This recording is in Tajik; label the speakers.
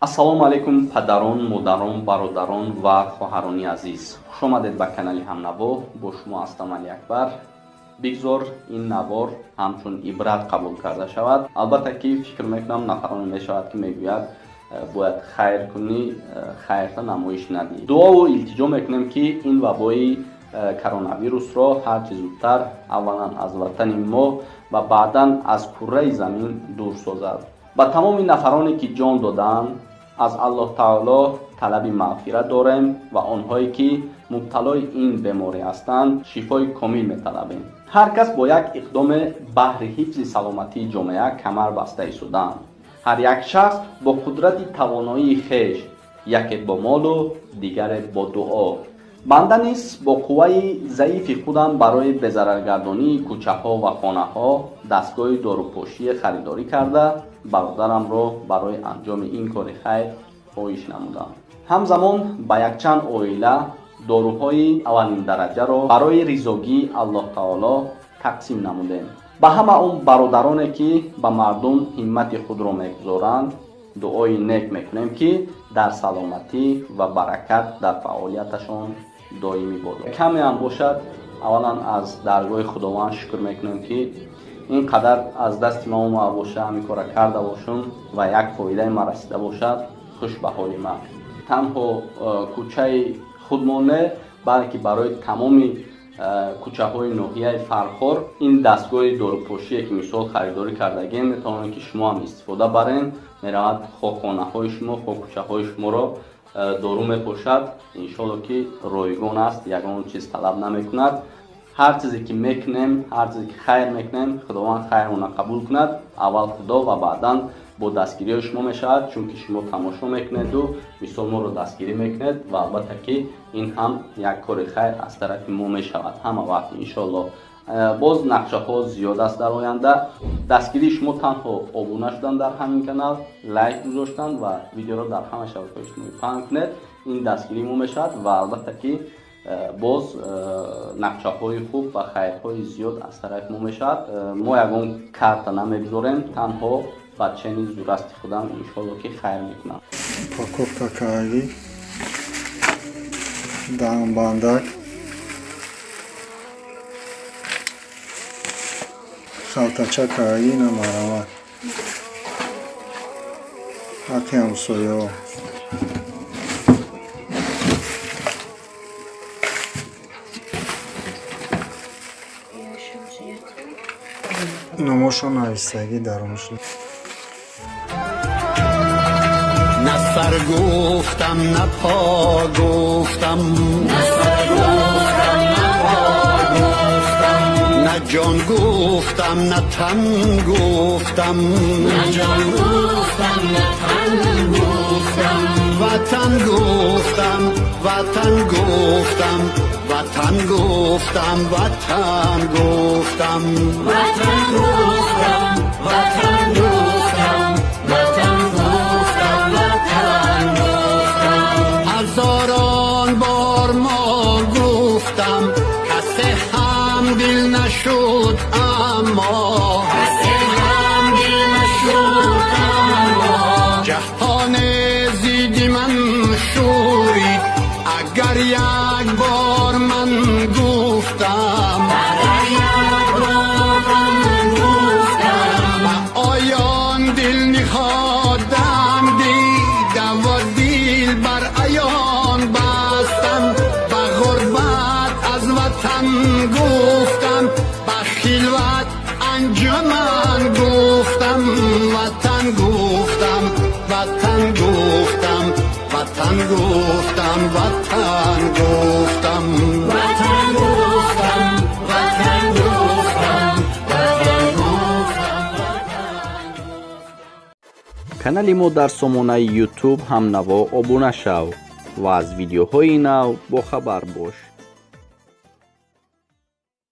Speaker 1: Ассалому алайкум, падарон, модарон, бародарон ва хоҳарони азиз. Хуш омадед ба канали Ҳамнаво. Бо шумо ҳастам Алиакбар. Бигзор ин навор ҳамчун ибрат қабул карда шавад. Албатта ки фикр мекунам нафароне мешавад ки мегӯяд бояд хайр кунӣ, хайрта намоиш надиҳӣ. Дуову илтиҷо мекунем ки ин вабои коронавирусро ҳарчи зудтар аввалан аз ватани мо ва баъдан аз курраи замин дур созад. Ба тамоми нафароне ки ҷон додаанд аз Аллоҳ таоло талаби мағфират дорем ва онҳое ки мубталои ин беморӣ ҳастанд шифои комил металабем. Ҳар кас бо як иқдоме баҳри ҳифзи саломатии ҷомеа камар баста истодаанд. Ҳар як шахс бо қудрати тавоноии хеш, яке бо молу, дигаре бо дуо. Банда низ бо қувваи заифи худам барои безараргардонии кӯчаҳо ва хонаҳо дастгоҳи дорупошие харидорӣ карда бародарамро барои анҷоми ин кори хайр хоҳиш намудам. Ҳамзамон ба якчанд оила доруҳои аввалиндараҷаро барои ризогии Аллоҳ таоло тақсим намудем. Ба ҳама он бародароне ки ба мардум ҳиммати худро мегузоранд дуои нек мекунем ки дар саломатӣ ва баракат дар фаъолияташон доимӣ бод. Каме ҳам бошад, аввалан аз даргоҳи Худованд шукр мекунем ки ин қадар аз дасти ма омада боша, ҳамин кора карда бошум ва як фоидаи ма расида бошад, хуш ба ҳоли ман. Танҳо кӯчаи худмон не, балки барои тамоми кӯчаҳои ноҳияи Фархор ин дастгоҳи дорупошие ки мисол харидорӣ кардагем, метавонед ки шумо ҳам истифода барен. Меравад хо хонаҳои шумо, хо кӯчаҳои шуморо дору мепошад. Иншолло ки ройгон аст, ягон чиз талаб намекунад. Ҳар чизе ки мекунем, ҳар чизе ки хайр мекунем, Худованд хайрона қабул кунад. Аввал Худо ва баъдан бо дастгириҳои шумо мешавад, чунки шумо тамошо мекунеду мисол моро дастгирӣ мекунед ва албатта ки ин ҳам як кори хайр аз тарафи мо мешавад ҳама вақт иншолло. Боз нақшаҳо зиёд аст дар оянда. Дастгирии шумо танҳо обуна шудан дар ҳамин канал, лайк гузоштан ва видеоро дар ҳама шабакаҳои иҷтимоӣ паҳн кунед. Ин дастгирии мо мешавад ва албатта ки боз нақшаҳои хуб ва хайрҳои зиёд аз тарафи мо мешавад. Мо ягон карта намегузорем, танҳо ба чени зурасти худам иншолло ки хайр мекунам.
Speaker 2: Упаковка кардӣ, даҳанбандак, халтача кардӣ, на марамат. Ҳаққи ҳамсояҳо. Номошон навистагӣ дарунши.
Speaker 3: На сар гуфтам, на по гуфтам, на сар гуфтам, на по гуфтам, на ҷон гуфтам, на тан гуфтам, на ҷон гуфтам, на тан гуфтам, ватан гуфтам, ватан гуфтам, ватан гуфтам, ватан гуфтам, ватан гуфтам, ватан гуфтам, ватан гуфтам, ватан гуфтам. Ҳазорон бор мо гуфтам, касе ҳам дил нашуд, аммо касе ҳам дил нашуд, аммо ҷаҳон зидди ман шӯрид. Агар як бор ман гуфтам, агар як бор ман гуфтам, ба оён дил ниҳодам, дидам ва дил бар аён бастам, ба ғурбат аз ватан гуфтам, ба хилват анҷуман гуфтам, ватан гуфтам, ватан гуфтам, ватан гуфтам, ватан гуфтам, ватан гуфтам, ватан гуфтам, ватан гуфтам.
Speaker 1: Канали мо дар сомонаи YouTube Ҳамнаво обуна шав ва аз видеоҳои нав бохабар бош.